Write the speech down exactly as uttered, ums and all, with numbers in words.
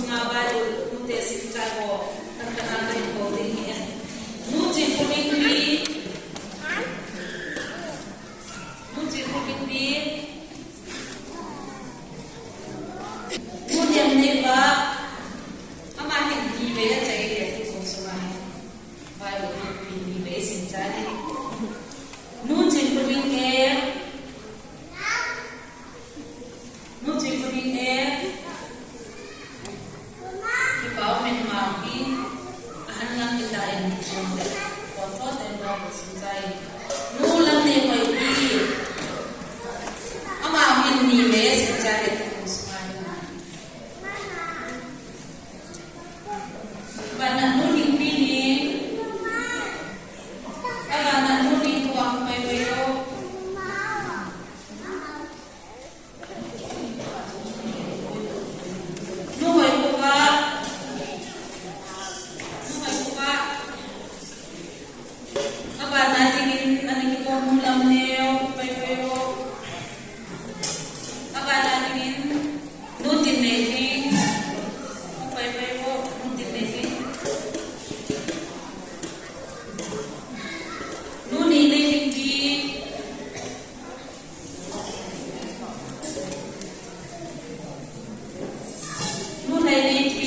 Bible nu te sim chai ho, kan kan a kan ko ding hi. Nu Chinpui Pi. Nu Chinpui Pi. Nu Niamneiva. Ama hin ni vei achai le tu ko suma hi. Bible nu pi ni vei sim chai le. Nu Chinpui Pi. Nu Chinpui Pi. Kipau min ma pi. Ahan lam kita in. Ko to den lo ko sim chai. Nu Lamneihoipi. Ama hin ni vei sim chai le tu ko suma hi. Bana nu Lingpi ni. Bana nu Lingpi wa pai pai yo. Nu Hoipuva. Nu Hoipuva. Abana dingin, ani kiko nu Lamneo, pai pai yo. Abana dingin, nu Tinneiling. Pai pai yo, nu Tinneiling. Nu Neineiling Pi. Nu Neineipi.